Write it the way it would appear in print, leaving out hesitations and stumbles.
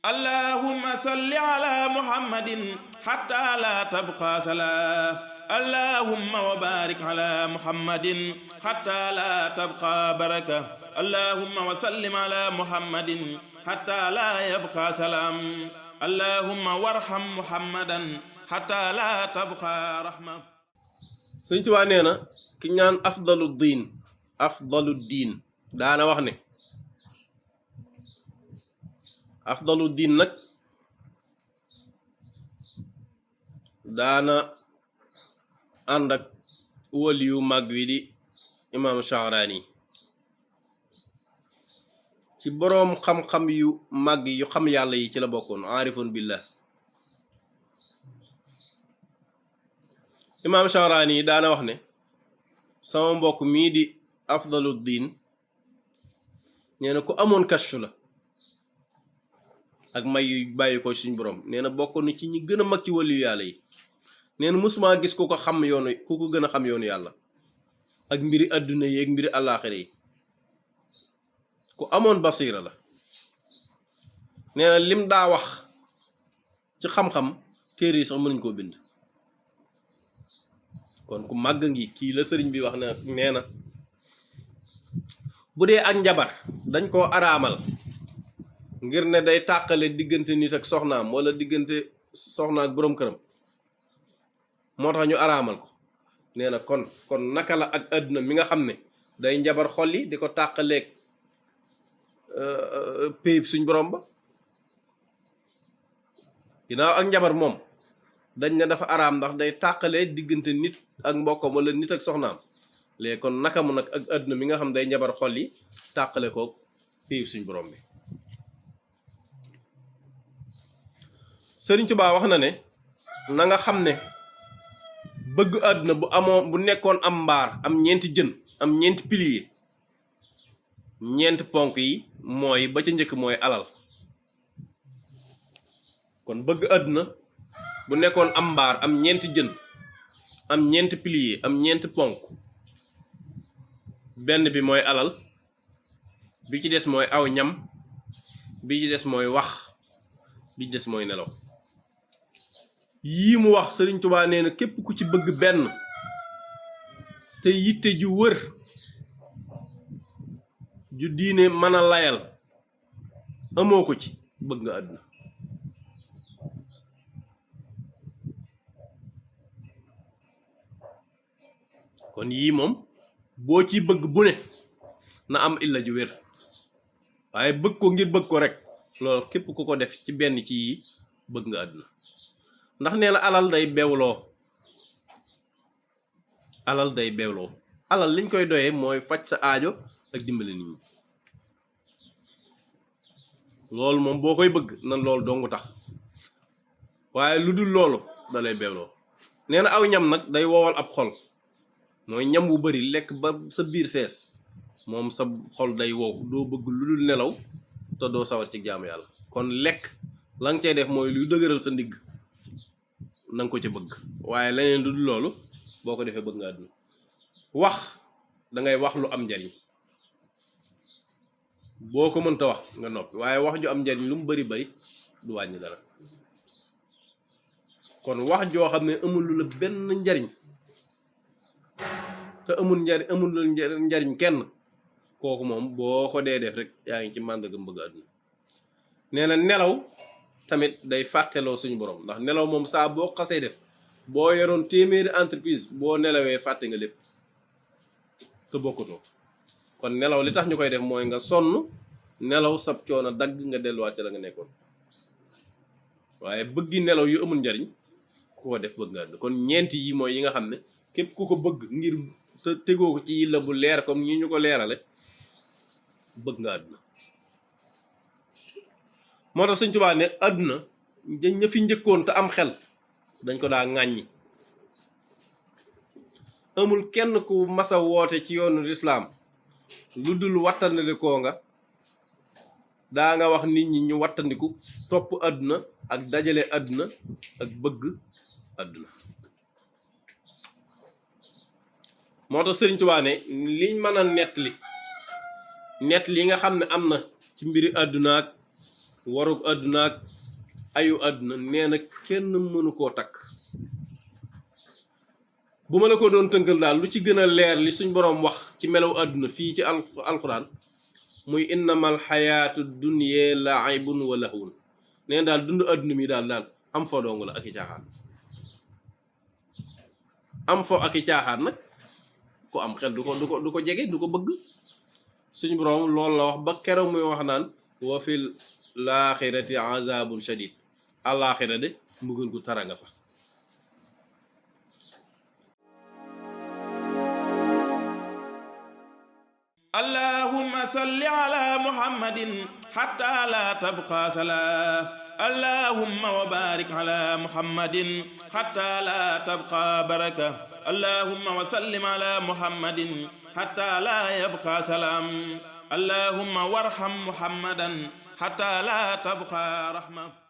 اللهم صل على محمد حتى لا تبقى صلاة اللهم وبارك على محمد حتى لا تبقى بركة اللهم وسلم على محمد حتى لا يبقى سلام اللهم وارحم محمدا حتى لا تبقى رحمة. Sëñ Tuubaa nee na ki ñaan afdalu diin daana wax ne afdalu diin nag daana ànd ak wali yu mag wi di imaam Sha'raani ci boroom xam-xam yu mag yu xam yàlla yi ci la bokkoon aarifun billah. imaam Sha'raani yi daana wax ne sama mbokk mii di afdalu diin nee na ku amoon kashfu la ak may yu bàyyi ko suñ borom nee na bokk na ci ñi gën a mag ci waliyu yàlla yi nee na musuma gis ku ko xam yoonu ku ko gën a xam yoonu yàlla ak mbiri àdduna yi ak mbiri àllaaxira yi ku amoon basiira la nee na lim daa wax ci xam-xam téere yi sax mënuñ koo bind kon ku màgg ngi kii la sëriñ bi wax na nee na bu dee ak njabar dañ koo araamal ngir ne day tàqale diggante nit ak soxnaam wala diggante soxna ak boroom këram moo tax ñu araamal ko nee na kon naka la ak àdduna mi nga xam ne day njabar xol yi di ko tàqaleeg péyib suñ borom ba ginnaaw ak njabar moom dañ ne dafa araam ndax day tàqalee diggante nit ak mbokkam wala nit ak soxnaam léegi kon naka mu nag ak àdduna mi nga xam day njabar xol yi tàqale ko péyib suñ borom bi. Sëriñ Tuubaa wax na ne na nga xam ne bëgg àdduna bu nekkoon am mbaar am ñeenti jën am ñeenti pilier ñeenti ponk yi mooy ba ca njëkk mooy alal kon bëgg àdduna bu nekkoon am mbaar am ñeenti jën am ñeenti pilier am ñeenti ponk benn bi mooy alal bi ci des mooy aw ñam bi ci des mooy wax bi ci des mooy nelaw yii mu wax Sëriñ Tuubaa nee na képp ku ci bëgg benn te yitte ju wër ju diine mën a layal amoo ko ci bëgg nga àdduna kon yii moom boo ci bëgg bu ne na am illa ju wér waaye bëgg ko ngir bëgg ko rek loolu képp ku ko def ci benn ci yii bëgg nga àdduna ndax nee na alal day beewloo alal liñ koy doyee mooy faj sa aajo ak dimbali nit ñi loolu moom boo koy bëgg nan loolu dongu tax waaye lu dul loolu da lay beewloo nee na aw ñam nag day wowal ab xol mooy ñam wu bari lekk ba sa biir fees moom sa xol day wow doo bëgg lu dul nelaw te doo sawar ci jaamu yàlla kon lekk la nga cay def mooy luy dëgëral sa ndigg nanga ko ca bëgg waaye leneen lu dul loolu boo ko defee bëgg nga àdduna wax dangay wax lu am njariñ boo ko mënta wax nga noppi waaye wax ju am njariñ lu mu bari bari du wàññi dara kon wax joo xam ne amul lu la benn njariñ te amul njariñ kenn kooku moom boo ko dee def rek yaa ngi ci màndargam bëgg àdduna nee na nelaw tamit day fàtteloo suñu borom ndax nelaw moom saa boo xasee def boo yoroon téeméeri entreprise boo nelawee fàtte nga lépp te bokkutoo kon nelaw li tax ñu koy def mooy nga sonn nelaw sab coono dagg nga delluwaat ci la nga nekkoon waaye bëggi nelaw yu amul njariñ ku ko def bëgg nga àdduna kon ñeenti yi mooy yi nga xam ne képp ku ko bëgg ngir te tegoo ko ci yilla bu leer comme ñi ñu ko leerale bëgg nga àdduna moo tax Sëñ Tuubaa ne àdduna ña fi njëkkoon te am xel dañ ko daa ŋàññi amul kenn ku masa woote ci yoonu lislaam lu dul wattandikoo nga daa nga wax nit ñi ñu wattandiku topp àdduna ak dajale àdduna ak bëgg àdduna moo tax Sëriñ Tuubaa ne liñ mën a nettali nga xam ne am na ci mbiri àdduna ak warug àdduna ak ayu àdduna nee na kenn mënu koo takk. bu ma la ko doon tënkal daal lu ci gën a leer li suñ boroom wax ci melaw àdduna fii ci alquran muy innamal xayaatu dunya laibun wa lahwun nee na daal dund àdduna mi daal am fo dong la ak i caaxaan. am fo ak i caaxaan nag ku am xel du ko jege du ko bëgg. suñu boroom loolu la wax ba keroog muy wax naan wa fil laaxirati azabun shadid àllaaxira de mbugal gu tara nga fa. اللهم صل على محمد حتى لا تبقى صلاة اللهم وبارك على محمد حتى لا تبقى بركة اللهم وسلم على محمد حتى لا يبقى سلام اللهم وارحم محمدا حتى لا تبقى رحمة